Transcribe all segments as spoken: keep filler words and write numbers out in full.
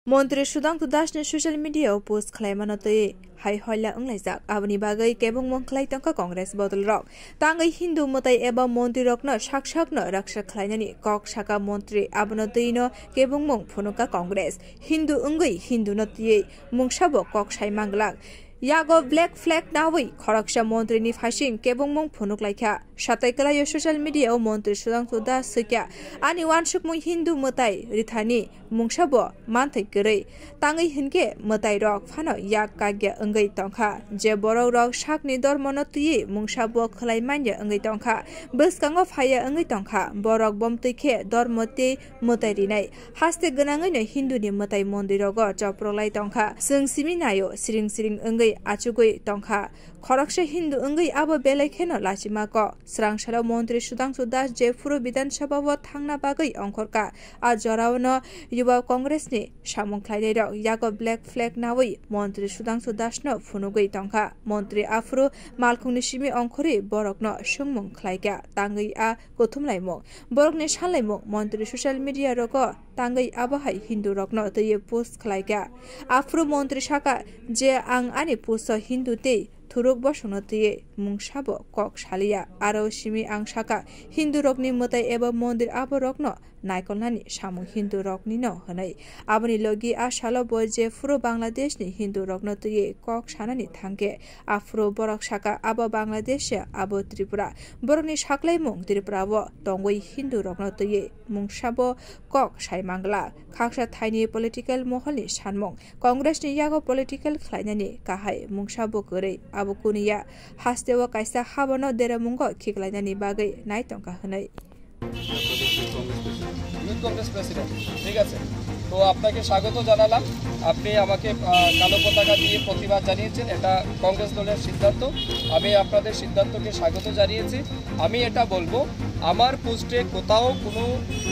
Montri Sudhanshu Das ni social media o post khlaimano twi hai hoila wnglaijak. Aboni bagwi kebengmung khlai tongkha Congress bodol rok. Tangwi Hindu mwtai eba montri rokno sak sakno raksa khlainani kok saka montri, abono twino kebengmung phunukha Congress. Hindu wngwi Hindu no twiwi mungsabo kok sai manglak. Yago black flag nawi khoroksa montri ni phasing kebengmung phunuk laikha. Satai kwlaio social media o montri Sudhanshu Das swikha, ani uansukmung Hindu mwtai rithani mungsa bo manthai kwrwi. Tangwi hinkhe mwtai rok phano yak kakya wngwi tongkha, je borok rok sakni dormo no twiwi mungsa bo khwlai manya wngwi tongkha, bwskango phaiya wngwi tongkha. Borok bomtwi khe dormo tei mwtai rinai haste gwnangwi no Hindu ni mwtai mondir rogo choprok lai tongkha. Chwng simi naio, siring siring wngwi achugwi tongkha. Khoroksa Hindu wngwi abo belai kheno lachima kok. Swrang salo Montri Sudhanshu Das jephuru Bidhan Sabha o thangna bagwi ongkhorkha, a jorao no Yuba Congress ni samung khlainai rok yago black flag nawi Montri Sudhanshu Das no phunugwi tongkha. Montri aphuru malkhung ni simi ongkhorwi borok no swngmung khlaikha, tangwi a kuthumlaimung. Borokni sanlaimung Montri social media rogo tangwi abo hai Hindu rokno twiwi post khlaikha. Aphuru Montri sakha je ang ani post o Hindu tei thuruk bosongno twiwi mungsa bo kok saliya. Aro simi ang sakha Hindu rokni mwtai eba mondir abo rokno naikolnani samung Hindu rokni no hwnwi. Aboni logi a salo bo jephuru Bangladesh ni Hindu rokno twiwi kok sanani thangkhe, aphuru borok sakha abo Bangladesh ya, abo Tripura. Borokni saklaimung Tripura o tongwi Hindu rokno twiwi mungsa bo kok sai mangla. Khaksa thaini political moholni sanmung, Congress ni yago political khlainani kahai mungsa bo kwrwi. Abo kuniya hasteo kaisa habano deremungo khiklainani bagwi naitongkha hwnwi. Youth Congress president. ঠিক আছে, তো আপনাকে স্বাগত জানালাম। আপনি আমাকে আহ, কালো পতাকা দিয়ে প্রতিবাদ জানিয়েছেন, এটা কংগ্রেস দলের সিদ্ধান্ত। আমি আপনাদের সিদ্ধান্তকে স্বাগত জানিয়েছি। আমি এটা বলবো, আমার পোস্টে কোথাও কোনো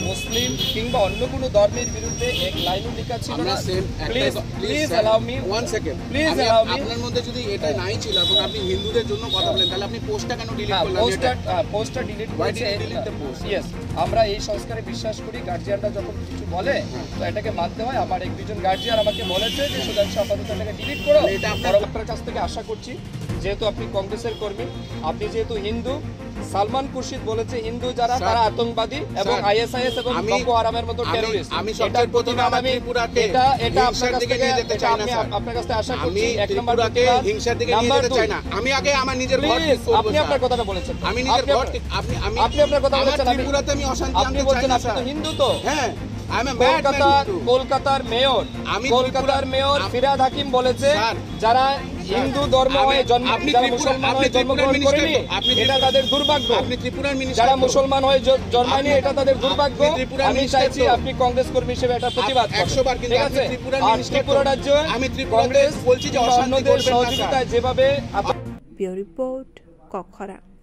মুসলিম কিংবা অন্য কোনো ধর্মের বিরুদ্ধে এক লাইনও লেখা ছিল আমরা না। সেম একটাই প্লিজ, ক-, please please sir, allow me. One second. Please আমি অ্যালাউ মি। আপনার মধ্যে যদি এটা নাই ছিল, এখন আপনি হিন্দুদের জন্য কথা বলেন, তাহলে আপনি পোস্টটা কেন ডিলিট হ্যাঁ, করলেন? পোস্টটা, এটা হ্যাঁ, পোস্টটা ডিলিট Why did করেছে। You delete the post? Yes, আমরা এই সংস্কারে বিশ্বাস করি। গার্জিয়ানরা যখন কিছু বলে, হ্যাঁ। তো এটাকে মানতে হয়। আমার এক দুজন গার্জিয়ান আমাকে বলেছে যে, "সুধাংশু, আপাতত এটাকে ডিলিট করো।" তাহলে এটা আপনার বড় আপনার কাছ থেকে আশা করছি, যেহেতু আপনি কংগ্রেসের কর্মী, আপনি যেহেতু হিন্দু, সালমান খুরশিদ বলেছে হিন্দু যারা, স্যার, তারা আতঙ্কবাদী এবং স্যার, আইএসআইএস এবং আমি, বোকো হারামের মতো আমি, টেররিস্ট। আমি এটার সবচেয়ে প্রথমে প্রতিবাদ আমার আমি, ত্রিপুরাকে এটা, এটা আপনার হিংসার কাছ দিকে থেকে, নিয়ে যেতে এটা চাই আমি না, স্যার। আপনার কাছ থেকে আশা আমি করছি, এক নাম্বার ত্রিপুরাকে প্রতিবাদ। হিংসার দিকে নিয়ে নাম্বার যেতে দুই, চাই না। আমি আগে আমার নিজের ঘর প্লিজ, ঠিক করবো, আপনি স্যার। আপনার কথাটা বলেছেন। আমি নিজের আপনি ঘর আপনার, ঠিক, আপনি, আমি, আপনি আপনার কথা আমার বলেছেন, আমি, ত্রিপুরাতে আমি অশান্তি আপনি আনতে চাই বলছেন না, আপনি তো স্যার। হিন্দু তো। হ্যাঁ, I am a bad man কলকাতার, হিন্দু। কলকাতার মেয়র, আমি কলকাতার ত্রিপুরা, মেয়র আম-, ফিরহাদ হাকিম বলেছে, স্যার, যারা হিন্দু ধর্ম আমি, হয়ে জন্ম, আপনি যারা ত্রিপুরা, মুসলমান আপনি হয়ে ত্রিপুরার জন্মগ্রহণ মিনিস্টার করেনি, তো, আপনি এটা ত্রিপুরা, তাদের দুর্ভাগ্য। আপনি ত্রিপুরার মিনিস্টার যারা তো। মুসলমান হয়ে জ-, জন্মায়নি, এটা তাদের দুর্ভাগ্য। আপনি ত্রিপুরার আমি মিনিস্টার চাইছি তো। আপনি কংগ্রেস কর্মী হিসেবে এটা প্রতিবাদ আপ-, করবেন। একশো বার, কিন্তু ঠিক আপনি আছে? ত্রিপুরার আর মিনিস্টার তো। ত্রিপুরা রাজ্যে আমি ত্রিপুরাতে কংগ্রেস বলছি যে কিংবা অশান্তি অন্যদের করবেন না, স্যার। সহযোগিতায় যেভাবে আপ- ব্যুরো রিপোর্ট, কক্ষরা।